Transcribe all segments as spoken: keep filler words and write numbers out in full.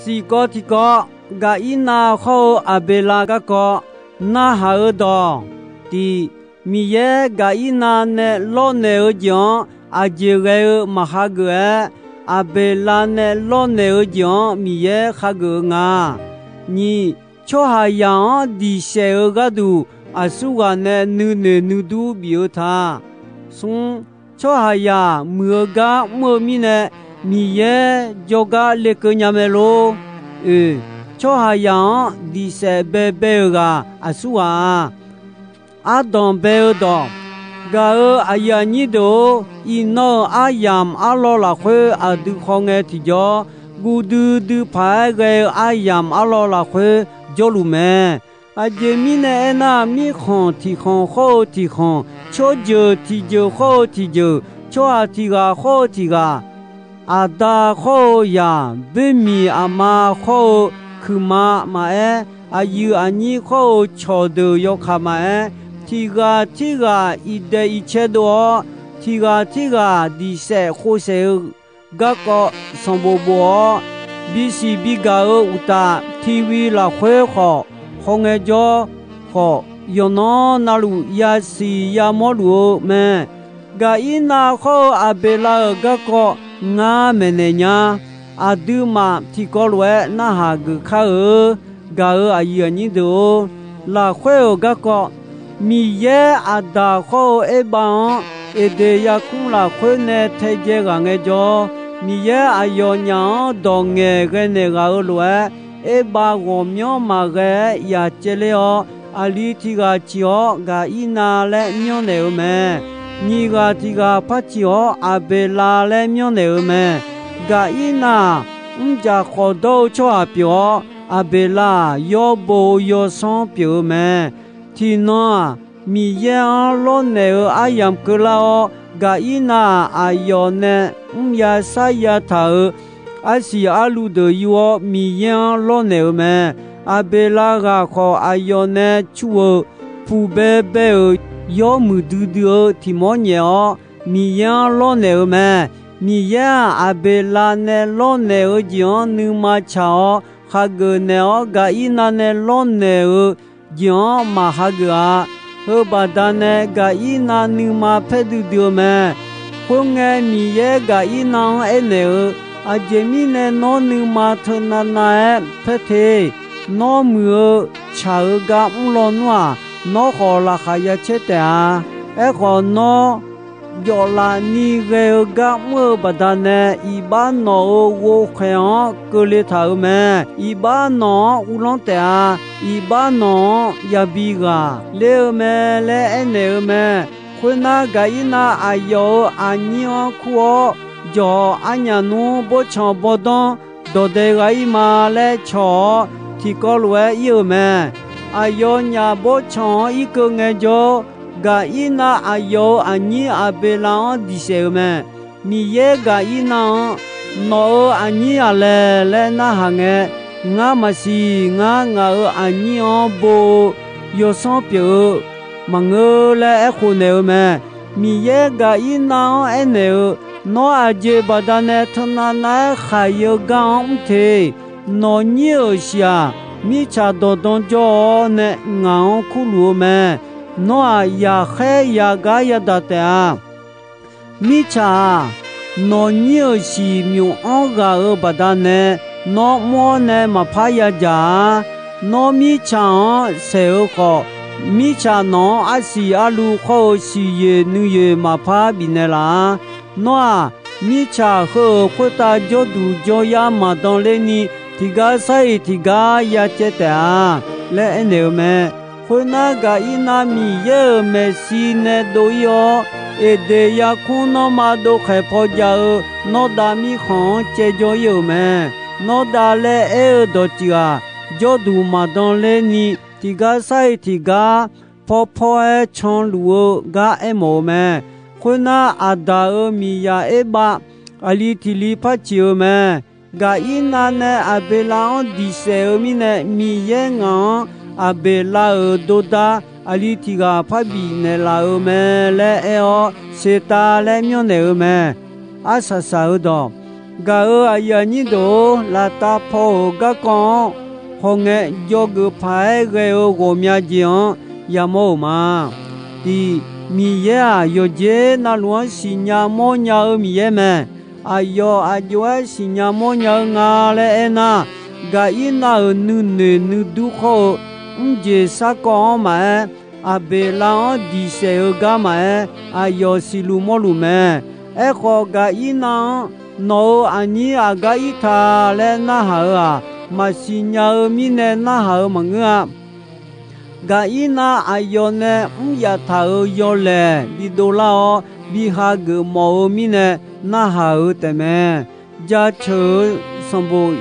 Siqkawv tiqkawv, Gaqirnav hawr-eu Aqbeqlav garkawv narhaq-eu dawq. Tiq, Miqyaer Gaqirnav nae lawrnaeq-eu jeq-anr aqjeq ghae-eu maq hageuf-aer, Aqbeqlav nae lawrnaeq-eu jeq-anr Miqyaer hageuf-eu nga. Nyiq, tsawrhaqzaq-anr diqsaef-eu gharduq aqsurghaq nae nuinoeq nuidur bif-eu ta. Smr, tsawrhaqzaq muiq-eu gar mr-eu mirnae Miqyaer jawrgar lekeuv nya mae lor. Oeq, tsawrhaqzaq-anr diqsaef baebae-euq ghaq aqsurghaq-a. Ardanq bae-eu dawq. Gaq-euq aqyuif aqnyir deuq-or, iqnan-euq aryamq arlawr lafkhoer aqdui khawngae tiqjawr, guv duidui paq-aer ghae-eu aryamq arlawr lafkhoer jawrluf mae. Aqjeq mirnae aernar, mirkhanq tiqkhanq khawr-eu tiqkhanq, tsawrjeuq tiqjeuq khawr-eu tiqjeuq, tsawrhaq tiq ghaq khawr-eu tiq ghaq, aqda khawr-eu zaq, boermiq aqma khawr-eu kuiqma maqaer, aqyuif aqnyir khawr-eu cawqdeuq yawkaq maqaer, tiq ghaq tirghaq iqdaeq iqcae dov-awr, tiq ghaq tirghaq diqsaef khovsaef-eu garkawv sanqbof bof-awr, bisiq bigaq-eu uqtaf, tiq ghaq lafkhoer khawf, khawngae jawr khawf, yawqnan navluf yasiq yamawr luf-eu mae. Gaqirnav khawr-eu Aqbeqlav-euq garkawv ngar maeqnaeq nya. Aqduimaf tiqkawv lof-aer narhaq geuf kar-eu. Gaq-euq aqyuif aqnyir deuq-or, lafkhoer-euq garkawv, Miqyaer Aqdaq khawr-eu Erbav-anr Eqdeq yarkmr lafkhoer nae taedzae ghaq ngaejawr, Miqyaer aqyawfnyaf-anr dawq ngaeqghae naeq ghaq-euq lof-aer, Erbav ghawqmyanr maqghae-aer yaf caevler-awr, aqli tiq ghaq ciq-awr Gaqirnav laer myanrnaeq-eu mae. Nyiq ghaq tiq ghaq par ciq-awr Aqbeqlav laer myanrnaeq-eu mae. Gaqirnav-aq, mrjaq khawf dawr-eu tsawrhaq pyeuf-awr, Aqbeqlav-aq, yawrbo yawsanr pyeuf-eu mae. Tiqnan-aq, Miqyaer-anr lawrnaeq-eu aryamq keuvlar-awr, Gaqirnav-aq, aqyawf nae mr ya sar ya taq-euq arsiq arluv deuq yur-awr, Miqyaer-anr lawrnaeq-eu mae. Aqbeqlav ghaq khawf, aqyawf nae cu-euq puqbae bae-euq yawmuiq duidui-eu tiq mawr nyaef-awr, Miqyaer-anr lawrnaeq-eu mae. Miqyaer-aq, Aqbeqlav nae lawrnaeq-eu jeq-anr nuima tsaq-awr, hageuf naeq-awr Gaqirnav nae lawrnaeq-eu jeq-anr maq hageuf-a. Heu baqdanae Gaqirnav nuima paer duidui-eu mae. Khoerngae, Miqyaer Gaqirnav-anr aernaeq-eu, Aqjeq mirnae nawr nuima teunav nav-aer paer te. Nawr muiq-eu tsaq-eu gar mr lawnmr nar-aq, nawr khawf laqkhaq ya caer taef-a. Aerkhawf, nawr jawf laf ni ghae-eu gar mr-eu baqdanae, iqbax nawq-euq ghovkhaeq-anr keuvle taq-euq mae. Iqbax nawq-anr uvlanr taef-a. Iqbax nawq-anr yabi ghaq ler-eu mae laer aernaeq-eu mae. Khoernar, Gaqirnav aqyawf-euq aqnyir-anr kur-awr, jawq-awq, arnyaf nmr bawrtsanq bawrdanr dawq dae gha-ir ma laer cawq-awr, tiqkawv lof-aer ir-euq mae. Aqyawfnyaf bawrtsanq-anr irkeuv ngaejawr, Gaqirnav aqyawf-euq aqnyir Aqbeqlav-anr diqsaef-euq mae. Miqyaer Gaqirnav-anr, Nawq-euq aqnyir aqlaeq laer narhaq ngae, ngar maqsiq. Ngar ngaq-euq aqnyir-anr bo-eu yawsanr pyeuf-eu maqngeur laer aerkhof naeq-eu mae. Miqyaer Gaqirnav-anr aernaeq-eu, Nawr aqjeq baqdanae teunav nav-aer khaq-eu gar-anr mr te. Nawqnyir-euq shiq-aq, mirtsaq dawqdan jawr-awr nae ngaq-anr kurluf-eu mae. Nawr-aq, yaqkhaer yaqgar yadaq taef-a. Mirtsaq-aq, nawqnyir-euq shiq myof-anr ghaq-euq baqdanae, nawr mr-awr nae maqpar yadzaq-a. Nawr mirtsaq-anr saeq-eu khawf, mirtsaq nawq-anr arsiq arluv khawr-eu siqyoeq nuiyoeq maqpar bifnaeq laf-a. Nawr-aq, mirtsaq heu-euq khoertav jawrduq jawryar maqdan lerni, tiqgar sar-iq tiqgar ya caev taef-a laer aernaeq-eu mae. Khoernar, Gaqirnav Miqyaer-euq maeqshi nae dov-ir-awr, Eqdeq yarkmr nanrma dovkhaeq paw jav-eu nawr dav mirkhanq-anr caev jawr-ir-euq mae. Nawr dav laer aer-eu dawqtsuif-aq, jawrduq maqdan lerni, tiqgar sar-iq tiqgar paw paw-aer canluf-eu gar aermawf-eu mae. Khoernar, Aqdaq-euq miqzaq Erbav aqli tiq li par ciq-eu mae. Gaqirnav nae Aqbeqlav-anr diqsaef-eu mirnae, Miqyaer ngaq-anr Aqbeqlav-euq dordar aqli tiq ghaq par bifnaeq laf-euq mae laer aer-awr, Seqtav laer myanrnaeq-eu mae. Arsaq saq-eu dawq. Gaq-euq aqyuif aqnyir deuq-or, laftav paw-euq garkawv-anr hawngae, jawrgeuf paq-aer ghae-eu ghawqmya jeq-anr yamawr-euq ma. Tiq, Miqyaer-aq, yawqjeq navluf-anr siqnya mawrnya-eu Miqyaer mae. Aqyawf aq jov-aer siqnya mawrnya-eu nga laer aernar, Gaqirnav-euq nuinoeq nuidur khawr-eu mrjeq sarkawv-anr maqaer, Aqbeqlav-anr diqsaef-eu gar maqaer, aqyawf siqluf mawrluf mae. Aerkhawf, Gaqirnav-anr nawq-euq aqnyir aqgar ir ta laer narhaq-euq-aq, maqsiq nya-eu mirnae narhaq-eu maqngeur-a. Gaqirnav aqyawf nae mr yaftaq-euq yawlaeq bidov lar-awr, bi hageuf mawf-eu mirnae narhaq-eu taefmae. Jaceuq-eu sanqbof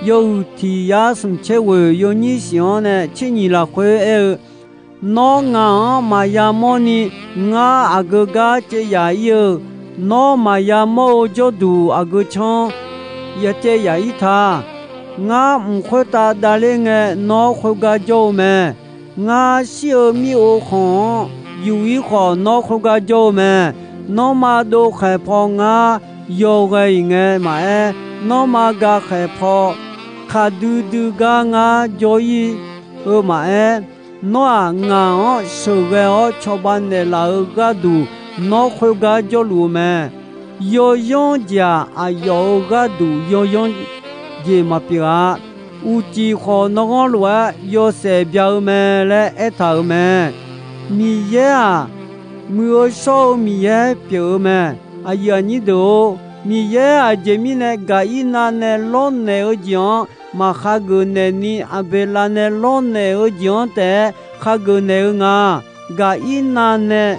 yawhuiq tiq yar smq tser ghoeq yawnyir shif-anr nae tser nyiq lafkhoer aer-eu, Nawr ngaq-anr maqya mawrni, ngar aqgeu gar caev yaf ir-eu. Nawr maqya mawr-eu jawrduq aqgeu canr ya caev yaf ir ta. Ngar mq khoertav davler ngae, nawr khoergar jawr-eu mae. Ngar shir-eu mir-eu khanq-anr yuf-ir khawf, nawr khoergar jawr-eu mae. Nanrma dov khaeq paw ngar yawghae-iq ngae maqaer, nanrma ga khaeq paw kaqdui dui gar ngar jawr ir-eu maqaer, nawr-aq, ngaq-anr sheuqghae-awr cawba naeqlaf-eu gharduq, nawr khoergar jawrluf-eu mae. Yawyanr jeq-aq, aqyawf-euq gharduq yawyanr jeq maqpyeuf-a. Uqcif khawf, nanghanr lof-aer yawshaef bya-eu mae laer aertaq-euq mae. Miqyaer-aq, muiq-eu shawr-eu Miqyaer pyeuf-eu mae. Aqyuif aqnyir deuq-or, Miqyaer aqjeq mirnae Gaqirnav nae lawrnaeq-eu jeq-anr maqhageuf naeq ni, Aqbeqlav nae lawrnaeq-eu jeq-anr taef-aer hageuf naeq-eu nga. Gaqirnav nae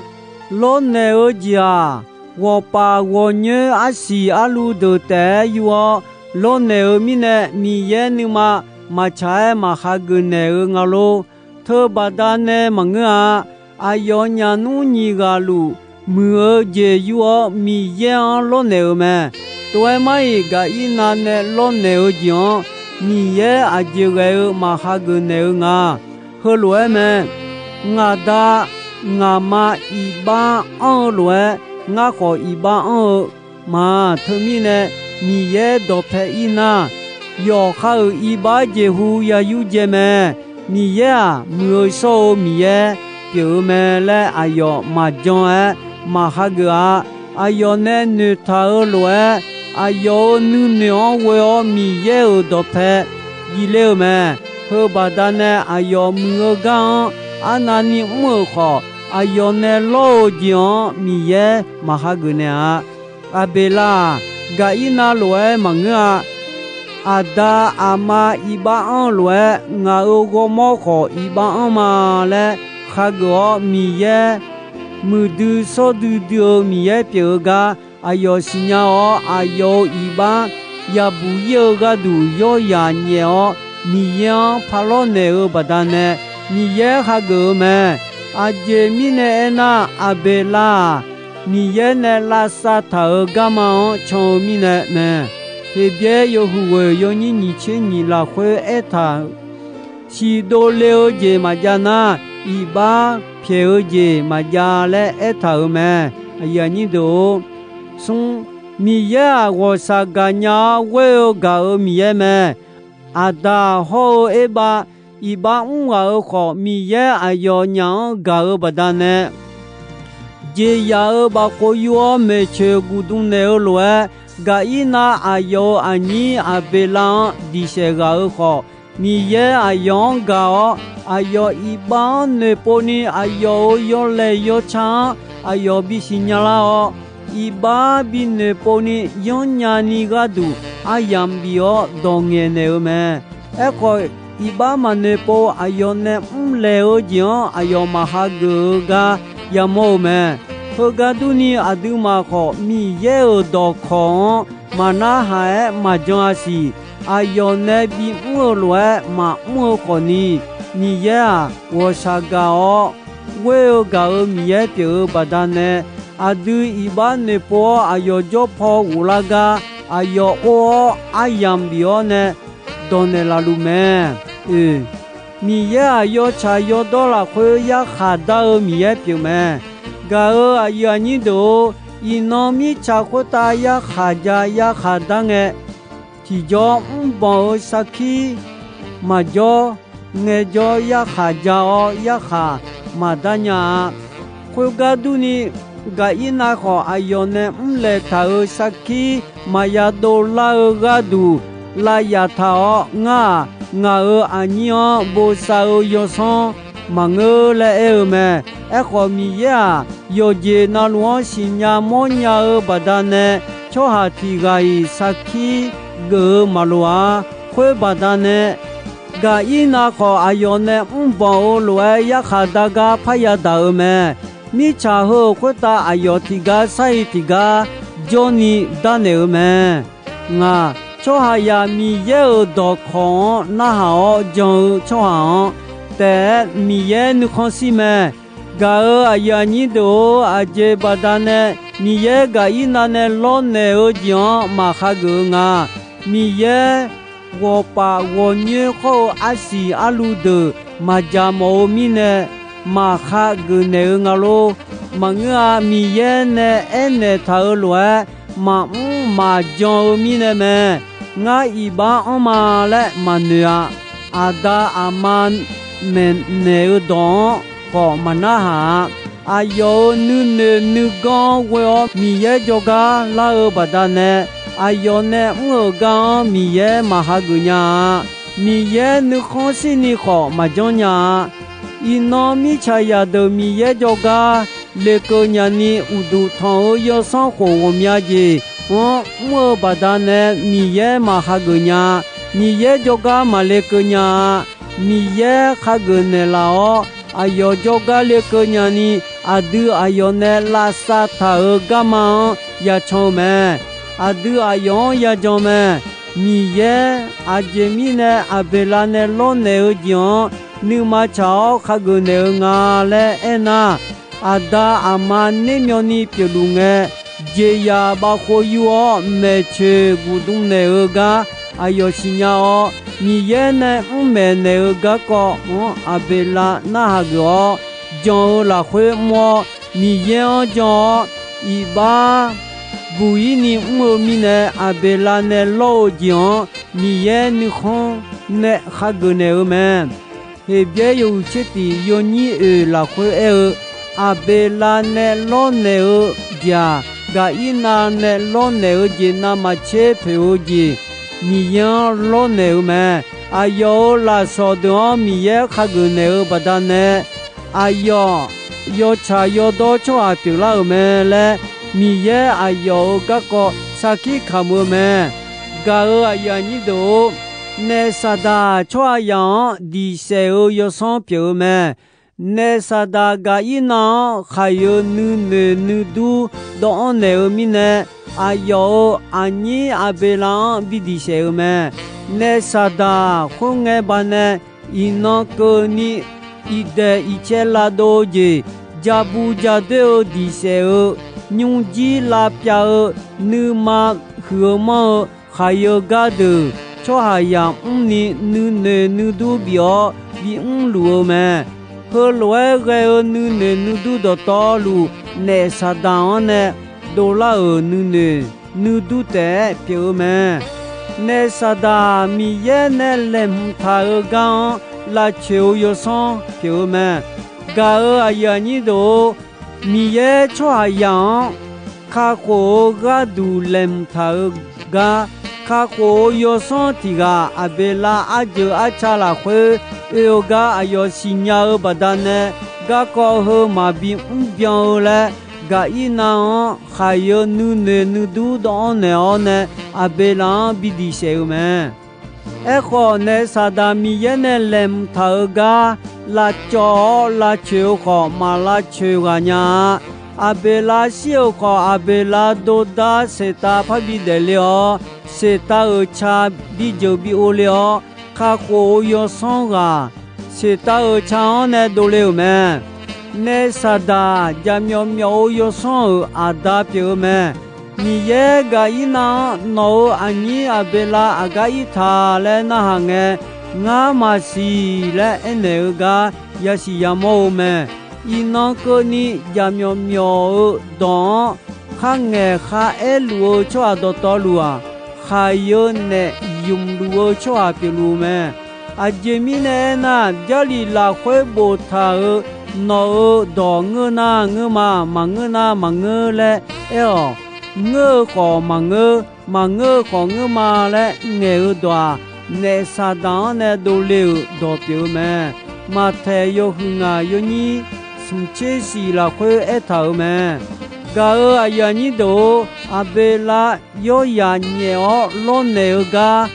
lawrnaeq-eu jeq-aq, ghawqpaf ghawqnyoer arsiq arluv deuq taef-aer yur-awr lawrnaeq-eu mirnae, Miqyaer nuima maqtsaq-aer maqhageuf naeq-eu nga lor. Teubaqda nae maqngeur-a. Aqyawf nyafnmr nyiq ghaq luf muiq-eu jeq yur-awr Miqyaer-anr lawrnaeq-eu mae. Tov-aer mar-iq, Gaqirnav nae lawrnaeq-eu jeq-anr Miqyaer aqjeq ghae-eu maqhageuf naeq-eu nga. Heulof-aer mae. Ngaq da ngaq ma iqbax anr-eu lof-aer, ngar khawf iqbax anr-eu ma. Teumirnae, Miqyaer dawqpae ir nar, yawqha-euq iqbax jeqhu ya yur dzae mae. Miqyaer-aq, muiq-eu shawr-eu Miqyaer pyeuf-eu mae laer aqyawf maqjan-aer maqhageuf-a. Aqyawf nae noeqtaq-eu lof-aer, aqyawf-euq nuinoeq-anr ghoe-awr Miqyaer-euq dawqpae jiv ler-eu mae. Heubaqda nae aqyawf muiq-eu gar-anr arnavni mr-euq khawf, aqyawf nae lawr-eu jeq-anr Miqyaer maqhageuf naeq-a. Aqbeqlav-aq, Gaqirnav lof-aer maqngeur-a. Aqda aqma iqbax anr-eu lof-aer, ngaq-euq ghawrmawr khawf iqbax anr ma laer hageuf-awr, Miqyaer muiqdui shawrdui dui-eu Miqyaer pyeuf-eu gar aqyawf siqnya-awr, aqyawf-euq iqbax yabuq ir-eu gharduq yawr yaq nyaef-awr, Miqyaer-anr par lawrnaeq-eu baqdanae, Miqyaer hageuf-eu mae. Aqjeq mirnae aernar, Aqbeqlav-aq, Miqyaer nae lavsav taq-euq garma-anr can-eu mirnae mae. Heqbyaer yawhuiq ghoeq yawnyir nyiq tser nyiq lafkhoer aertaq-euq, siqdov le-eu jeq maqjav nar, iqbax pyaeq-eu jeq maqjav laer aertaq-euq mae. Aqyuif aqnyir deuq-or, smr, Miqyaer-aq, ghawqshaq gaqnya-awr ghoer-eu gaq-euq Miqyaer mae. Aqdaq hawr-eu Erbav iqbax mr ghaq-euq khawf, Miqyaer aqyawf nyaf-anr gaq-eu baqdanae, jeqzaq-euq bafkhof yur-awr maeqtsoeq guqdm naeq-eu lof-aer, Gaqirnav aqyawf-euq aqnyir Aqbeqlav-anr diqsaef ghaq-euq khawf, Miqyaer aqyawf-anr gaq-awr, aqyawf iqbax-anr noeqpov ni, aqyawf-euq yawlaeq yawtsaq-anr aqyawf bisiq nyalar-awr, iqbax binoeqpov ni yanrnya ni gharduq aryamq bif-awr dawq ngaeqnaeq-eu mae. Aerkhawf, iqbax maqnoeqpov aqyawf nae mrlaeq-eu jeq-anr aqyawf maqhageuf-eu gar yamawr-eu mae. Heugar durni, aqduimaf khawf Miqyaer-euq dawqkawq-anr maqnarhaq-aer maqjan-a siq. Aqyawf nae bimr-eu lof-aer maqmr-eu khawfni, Miqyaer-aq, ghawqshaq gaq-awr ghoer-eu gaq-euq Miqyaer pyeuf-eu baqdanae, aqdui iqbax noeqpov-awr aqyawf jawr paw ghoflar gar, aqyawf or-awr aryamq bif-awr nae dawqnaeq laf luf mae. Oe, Miqyaer-aq, yawtsaq yawdawr lafkhoer yarkhaq dar-eu Miqyaer pyeuf mae. Gaq-euq aqyuif aqnyir deuq-or, Iqnan mirtsaq khoertav yarkhaq ja yarkhaq dar ngae, tiqjawr mrbanq-euq sarkir maqjawr, ngaejawr yarkhaq ja-awr yarkhaq maqdar nya-a. Khoergar durni, Gaqirnav khawf aqyawf nae mrlaeq taq-euq sarkir maqya dovlar-eu gharduq lavyaf taq-awr, ngar-aq, ngaq-euq aqnyir-anr bosav-eu yawsanr maqngeur laer aer-eu mae. Aerkhawf, Miqyaer-aq, yawqjeq navluf-anr siqnya mawrnya-eu baqdanae, tsawrhaq tiq ghaq-iq sarkir geuf-eu maqloq-a. Khoer baqdanae, Gaqirnav khawf, aqyawf nae mrbanq-eu lof-aer yarkhaq dar gar parya daq-euq mae. Mirtsaq heu-euq khoertav aqyawf tiqgar sar-iq tiqgar jawrni darnaeq-euq mae. Ngaq, tsawrhaqzaq Miqyaer-euq dawqkawq-anr narhaq-awr jan-eu tsawrhaq-anr taef-aer Miqyaer nuikhanr shir mae. Gaq-euq aqyuif aqnyir deuq-or, aqjeq baqdanae Miqyaer Gaqirnav nae lawrnaeq-eu jeq-anr maqhageuf-eu nga. Miqyaer ghawqpaf ghawqnyoer khawr-eu arsiq arluv deuq maqjaq mawf-eu mirnae, maqhageuf naeq-eu nga lor. Maqngeur-a. Miqyaer nae aernaeq taq-euq lof-aer maqmr maqjan-eu mirnae mae. Ngar iq bar anrma laer maqnoeq-a. Aqda aqma maeqnaeq-eu dawq-anr khawf maqnarhaq-a. Aqyawf-euq nuinoeq nuiganr-anr ghoe-awr Miqyaer jawrgar lar-eu baqdanae, aqyawf nae mr-euq gar-anr Miqyaer maqhageuf nya-a. Miqyaer nuikhanr shirni khawf maqjanr nya-a. Iqnan mirtsaqzaq deuq Miqyaer jawrgar lekeuv nyani, uqduq tanq-euq yawsanr khof ghawqmya jeq-anr mr-eu baqdanae Miqyaer maqhageuf nya-a. Miqyaer jawrgar maqlekeuv nya-a. Miqyaer hageuf naeqlaf-awr, aqyawf jawrgar lekeuv nyani, aqdui aqyawf nae lavsav taq-euq garma-anr yacan-eu mae. Aqdui aqyawf-anr yajan mae. Miqyaer aqjeq mirnae Aqbeqlav nae lawrnaeq-eu jeq-anr nuima tsaq-awr hageuf naeq-eu nga laer aernar, aqda aqma nermyawvni pyeufluf ngae, jeqzaq bavkhov yur-awr maeqtsoeq guqdm naeq-eu gar aqyawf siqnya-awr, Miqyaer nae mr maeqnaeq-eu garkawv-anr Aqbeqlav narhaq geuf-awr, jan-eu lafkhoer mr-awr, Miqyaer-anr jan-awr, iq bar buq-ir ni mr-eu mirnae, Aqbeqlav nae lawr-eu jeq-anr Miqyaer nuikhanr nae hageuf naeq-eu mae. Heqbyaer yawhuiq tser tiq yawnyir oeq lafkhoer aer-eu, Aqbeqlav nae lawrnaeq-eu jeq-aq, Gaqirnav nae lawrnaeq-eu jeq navmaqtser poeq-eu jeq, Miqyaer-anr lawrnaeq-eu mae. Aqyawf-euq lafsawq deuq-anr Miqyaer hageuf naeq-eu baqdanae, aqyawf yawtsaq yawdawr tsawrhaq pyeuflar-euq mae laer, Miqyaer aqyawf-euq garkawv sarkir kamq-eu mae. Gaq-euq aqyuif aqnyir deuq-or, naef Saqdaq tsawrhaqzaq-anr diqsaef-eu yawsanr pyeuf-eu mae. Naef Saqdaq Gaqirnav-anr khaq-eu nuinoeq nuidur dawvanr naeq-eu mirnae, aqyawf-euq aqnyir Aqbeqlav-anr bi diqsaef-eu mae. Naef Saqdaq khoerngae baqdanae iqnan keuvni iqdaeq iqcae lavdov-eu jeq, jabu jadoer-eu diqsaef-eu, nymrjir lavpyav-eu, nuima huiq-eu manr-eu khaq-eu gardeuq, tsawrhaqzaq mrni nuinoeq nuidur bif-awr bimr luf-eu mae. Heulof-aer ghae-eu nuinoeq nuidur dawqtawvluf, naef Saqdaq-anr nae dovlar-euq nuinoeq nuidur taef-aer pyeuf-eu mae. Naef Saqdaq Miqyaer nae laeqhmq taq-eu gar-anr lavcoeq-eu yawsanr pyeuf-eu mae. Gaq-euq aqyuif aqnyir deuq-or, Miqyaer tsawrhaqzaq-anr kakhof-eu gharduq laeqhmq taq-eu gar, kakhof-eu yawsanr tiq ghaq Aqbeqlav arjeuq arca lafkhoer oe-eu gar aqyawf siqnya-eu baqdanae, garkawv heu maqbi mrbyan-eu laer, Gaqirnav-anr khaq-eu nuinoeq nuidur dawvanr naeq-awr nae Aqbeqlav-anr bi diqsaef-eu mae. Aerkhawf, naef Saqdaq Miqyaer nae laeqhmq taq-eu gar lavcawv-awr lavcoeq-eu khawf, maq lavcoeq ghaq nya-a. Aqbeqlav shir-euq khawf, Aqbeqlav dordar seqtav parbi daefle-awr, seqtav-euq ca bi jeuq bi ov le-awr, kakhof-eu yawsanr ghaq seqtav-euq ca-anr nae dovle-euq mae. Naef Saqdaq jaqmyawf myawf-eu yawsanr-euq aqda pyeuf-eu mae. Miqyaer Gaqirnav-anr nawq-euq aqnyir Aqbeqlav aqgar ir ta laer narhaq ngae, ngar maqsiq laer aernaeq-eu gar yasiq yamawr-eu mae. Iqnan keuvni jaqmyawf myawf-eu dawq-anr kharngaeq kharaer luf-eu tsawrhaq dawqtawvluf-aq, khaqi-eu naef ymq luf-eu tsawrhaq pyeufluf-eu mae. Aqjeq mirnae aernar, Jarlif lafkhoer boftaq-euq nawq-euq dawq ngeur nar ngeur ma, maqngeur nar maqngeur laer aer-awq. Ngeur-eu khawf maqngeur, maqngeur-eu khawf ngeur ma laer ngaeq-eu dawq-aq, naef Saqdaq-anr nae dovle-euq dawq pyeuf-eu mae. Maqtaeq yawhuiq ngaq yawnyir smq tser siq lafkhoer aertaq-euq mae. Gaq-euq aqyuif aqnyir deuq-or, Aqbeqlav yawryaq nyaef-awr lawrnaeq-eu gar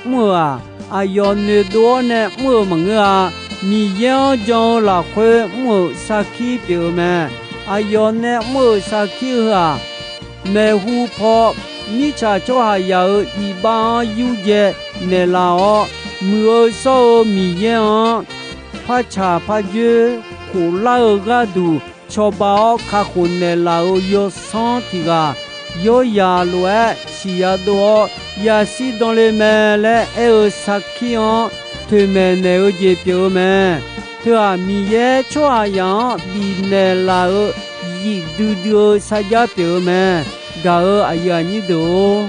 mr-euq-aq, aqyawf noeqdov-awr nae mr-euq maqngeur-a. Miqyaer-anr jan-eu lafkhoer mr-euq sarkir pyeuf-eu mae. Aqyawf nae mr-euq sarkir heu-aq, maeqhu paw mirtsaq tsawrhaqzaq-euq iqbax-anr yurdzae naeqlaf-awr, muiq-eu shawr-eu Miqyaer-anr parcaq parjoer khof lar-eu gharduq cawba-awr kakhof naeqlaf-euq yawsanr tiq ghaq, yawryaq lof-aer siqya dov-awr yashir danle mae laer aer-eu sarkir-anr toeqmaeq naeq-eu jeq pyeuf-eu mae. Teu-aq, Miqyaer tsawrhaqzaq-anr bifnaeq laf-eu zif duidui-eu sarjax pyeuf-eu mae. Gaq-euq aqyuif aqnyir deuq-or,